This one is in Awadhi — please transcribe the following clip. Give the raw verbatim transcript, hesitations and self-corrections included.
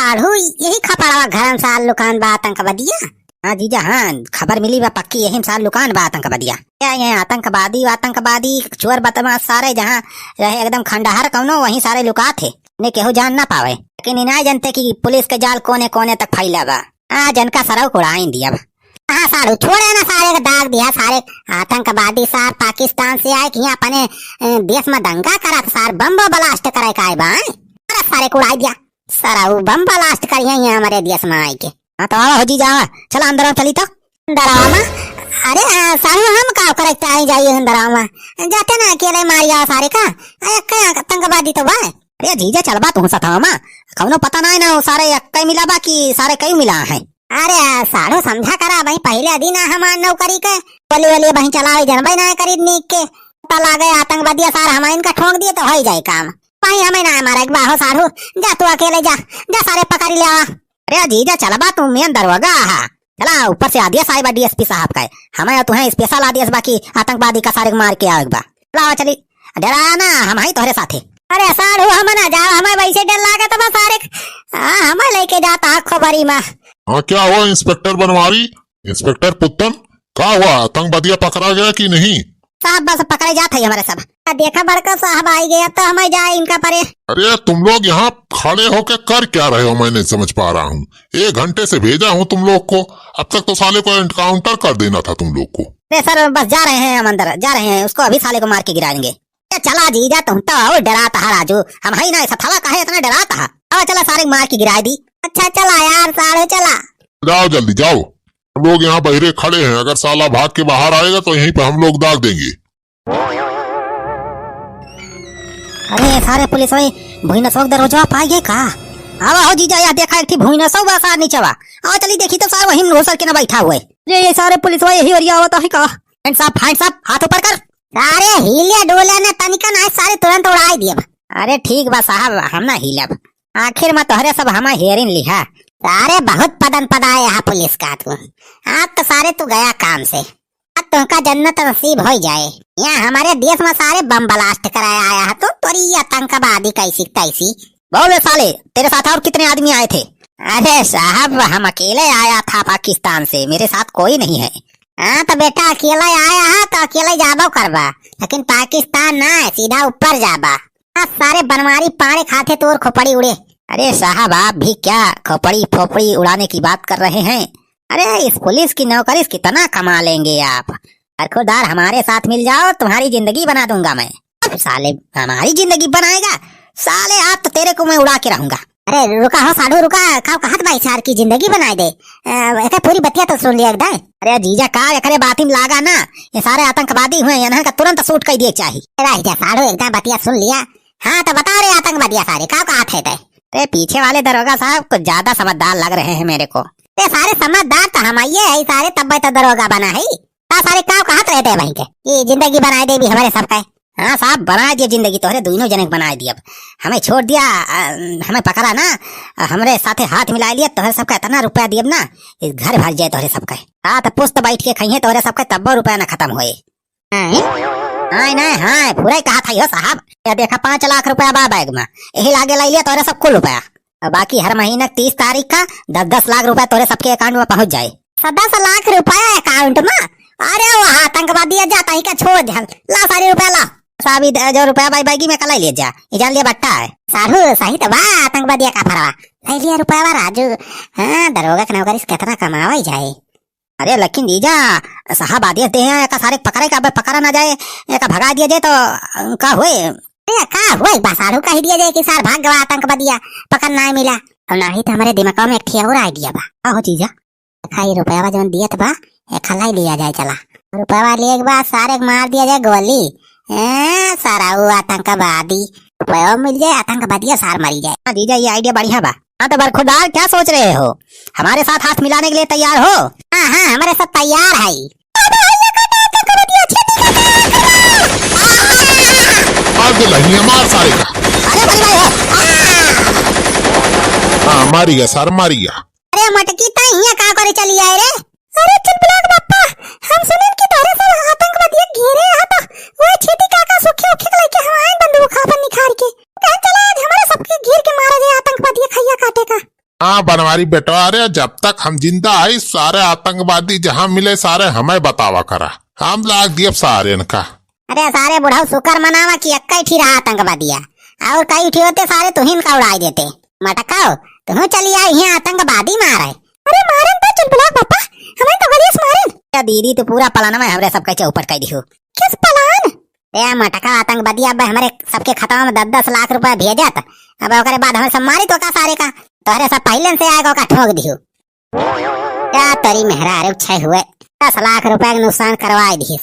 साढ़ू, यही खपड़वा घर में सार लुकान बा आतंकवादिया। हाँ जीजा, हाँ, खबर मिली बा पक्की, यही में सार लुकान बा आतंकवादिया। क्या ये आतंकवादी, आतंकवादी, चोर बदमाश सारे जहाँ रहे एकदम खंडहर कौनो, वहीं सारे लुकात है, ने केहू जान ना पावे। लेकिन ई ना जानते कि पुलिस के जाल कोने कोने तक फैला बा। हाँ, जनका सरऊ को उड़ाइन दिया बा। हाँ साढ़ू, छोड़े ना सारे के दाग दिया, सारे आतंकवादी सार पाकिस्तान से आए कि यहाँ अपने, अ, देश में दंगा करत सार बम blast करे का आए बा, हैं? अरे सारे को उड़ाई दिया, सरऊ बम blast करिए यहाँ हमारे देश में आए के। हाँ तो आवा हो जीजा, आवा, चला अंदर चली तो। अंदरवा में? अरे, आ, साढ़ू हम का करे के आई जाइए अंदरवा में? जाते ना अकेले मारिया सारे का। आ, एक आतंकवादी तो बा। अरे जीजा चलबा तू सथवा में। कौनो पता नहीं ना, वो सारे एक मिला बा कि सारे कई मिला है। अरे, आ, साढ़ू समझा करा भाई, पहले दिन आ हमार नौकरी के। बोली, बोली, भाई चलावे जनबे ना करी नीक के। पता लागे आतंकवादी सार हमारे इनका ठोंक दिए तो हो ही जाए काम। भाई हमें ना मारे एक बार हो साढ़ू। जा तू अकेले जा। जा सारे पकड़ ले आवा। अरे जीजा चलबा तू मेन दरोगा हा। चला ऊपर से आदेश आए बा डीएसपी साहब का। हमें और तुम्हें special आदेश बा कि आतंकवादी का सारे को मार के आवे के बा। चला चली। डरा ना, हम ही तोहरे साथे। अरे साढ़ू हम ना जाओ, हमें वैसे डर लागत बा सारे। हाँ, हमें लेके जाता है खोबरी में। हाँ क्या हुआ इंस्पेक्टर बनवारी, इंस्पेक्टर पुत्तन, का हुआ आतंकवादिया पकड़ा गया कि नहीं? साहब बस पकड़े जात है हमारे सब। आ, देखा बड़का साहब आई गया तो हमें जाए इनका परे। अरे तुम लोग यहाँ खड़े होके कर क्या रहे हो, मैं नहीं समझ पा रहा हूँ। एक घंटे से भेजा हूँ तुम लोग को, अब तक तो साले को एनकाउंटर कर देना था तुम लोग को। अरे सर बस जा रहे हैं हम अंदर, जा रहे हैं, उसको अभी साले को मार के गिराएंगे। ए, चला जीजा तुम तो और डरात हा राजू, हम ही ना सथवा काहे इतना डरात हा। अब चला सारे मार के गिराए दी। अच्छा चला यार साढ़ू चला। जाओ जल्दी जाओ, हम लोग यहाँ बहरे खड़े हैं, अगर साला भाग के बाहर आएगा तो यहीं पे हम लोग दाग देंगे। अरे सारे पुलिस वाले भुइनसवा के दरवाजा पाए गए का? आवा हो जीजा, या देखा एक ठी भुइनसवा बा सार नीचे बा। आवा चली देखी तो सार वहीं घुसल के ना बैठा हुआ है। ये, ये सारे पुलिस वाले यही ओरिया आवत है का? हैंड्स अप, हैंड्स अप, हाथ ऊपर कर। अरे हिले डोले ने तनिका ना सारे तुरंत उड़ाई दिए बा। अरे ठीक बा साहब, हम ना हिलब। आखिर में तोहरे सब हमें हेरिन लिहा। अरे बहुत पदन पदाए यहाँ पुलिस का तू। आज तो सारे तू गया काम से। अब तुमका जन्नत नसीब हो जाए। यहाँ हमारे देश में सारे बम ब्लास्ट कराए आया है, तो तोरी ये आतंकवादी कैसी तैसी। बोले साले, तेरे साथ और कितने आदमी आए थे? अरे साहब, हम अकेले आया था पाकिस्तान से, मेरे साथ कोई नहीं है। हाँ तो बेटा, अकेले आया है तो अकेले जाबो करबा, लेकिन पाकिस्तान ना है, सीधा ऊपर जाबा। हाँ, सारे बनवारी पाड़े खाते तोर खोपड़ी उड़े। अरे साहब, आप भी क्या खोपड़ी फोपड़ी उड़ाने की बात कर रहे हैं? अरे, इस पुलिस की नौकरी से कितना कमा लेंगे आप। बरखुरदार, हमारे साथ मिल जाओ, तुम्हारी जिंदगी बना दूंगा मैं। अब साले हमारी जिंदगी बनाएगा? साले, आज तो तेरे को मैं उड़ा के रहूंगा। अरे रुका हो साढ़ू, रुका, का कहत बा सार की जिंदगी बनाए दे। अ, एके पूरी बतिया तो सुन लिया एकदम। अरे जीजा, का एकरे बाती में लागा ना, ये सारे आतंकवादी हुए, इन्हें का तुरंत शूट कर दिए चाहिए। रह जा साढ़ू, एकदम बतिया सुन लिया। हाँ तो बताओ रे आतंकवादिया सारे, का कहत है ते? अरे पीछे वाले दरोगा साहब कुछ ज्यादा समझदार लग रहे हैं मेरे को। ते सारे समझदार तो हम आइए है सारे, तब तो दरोगा बना है। का सारे का कहत रहे ते भाई के कि जिंदगी बनाए देबी हमरे सबके? हाँ साहब, बनाए दिया जिंदगी, तोहरे दोनों जने के बनाए दिया। अब हमें छोड़ दिया, अ, हमें पकड़ा ना, अ, हमरे साथे हाथ मिला लिया, तोहरे सबके इतना रुपया दियब ना, इस घर भर जाए तोहरे सबके। सात पुस्त बैठ के खाइए तोहरे सबके, तब्बो रुपया ना खत्म होए। हाँ? हाँ, नहीं, हाँ, पूरा ही कहा था यो साहब। या देखा, पाँच लाख रुपया बा बैग में, यही लागे लाई लिया तोहरे सब कुल रुपया। और बाकी हर महीना तीस तारीख का दस दस लाख रुपया तोहरे सबके अकाउंट में पहुंच जाए। दस दस लाख रुपया अकाउंट में? अरे वो आतंकवादी जाता ही का, छोड़ दे हम। ला सारे रुपया ला। साहब, ई द-, जो रुपया बाई बैगी में का लाई लिया जा, ई जान लिया बट्टा है। साढ़ू, सही तो बा, आतंकवादी का फरवा। लाई लिया रुपया बा राजू। हाँ, दरोगा के नौकरी से कितना कमावा ही जाए। अरे लेकिन जीजा, साहब आदेश दे हैं, एका सारे पकड़े का, अब पकड़ा ना जाए, एका भगा दिया जाए तो, अ, का होए? अरे का होए बा साढ़ू, कह दिया जाए कि सार भाग गवा आतंकवादिया, पकड़ ना मिला। और ना ही तो हमारे दिमाग में एक ठे और आइडिया बा। का हो जीजा? देखा, ये रुपया जौन दियत बा, एका लाई लिया जाए, चला। रुपया लिए के बाद सारे के मार दिया जाए गोली। ए, सारा वो आतंकवादी। रुपया मिल जाए, आतंकवादिया सार मरी जाए। हाँ जीजा, ये आइडिया बढ़िया बा। हाँ तो बरखुरदार, क्या सोच रहे हो? हमारे साथ हाथ मिलाने के लिए तैयार हो? हाँ, हाँ, हमारे साथ तैयार है। मार दे लहिया, मार सारे का। अरे भाई, भाई, भाई। हाँ, मारी गया सार, मारी गया। अरे मटकी, तै हियां का करे चली आए रे? अरे चुलबुलाक बापा, हम सुनेन कि तोहरे सब आतंकवादी घेरे हा, तो वो छेदी काका सुखे उखे के लेके हम आए बंदूक अपन निखार के। कहन चला आज हमारे सबके घेर के मारा जाए आतंकवादी खैया काटे का। हाँ बनवारी बेटवा, अरे जब तक हम जिंदा आई सारे आतंकवादी जहाँ मिले सारे हमें बतावा करा, हम लाग दियब सारे इनका। अरे सारे बुढ़ऊ शुक्र मनावा कि एक्कै ठी रहा आतंकवादिया, और कई ठी होते सारे तुहिन का उड़ाई देते। मटकाओ, तुहू चली आई यहाँ आतंकवादी मारे। अरे मारन तो चुलबुला पापा, हमें तो गलियस मारन। या दीदी तू पूरा प्लान में हमरे सबके चौपट कर दिहू। किस प्लान? ए मटका आतंकवादी अब हमरे सबके खाता में दस दस लाख रुपया भेजत, अब ओकरे बाद हमें सब मारी तो का सारे का, तोहरे सब पहले से आएगा का ठोक दिहू। या तेरी मेहरारू छे हुए, दस लाख रुपया के नुकसान करवाई दिहू।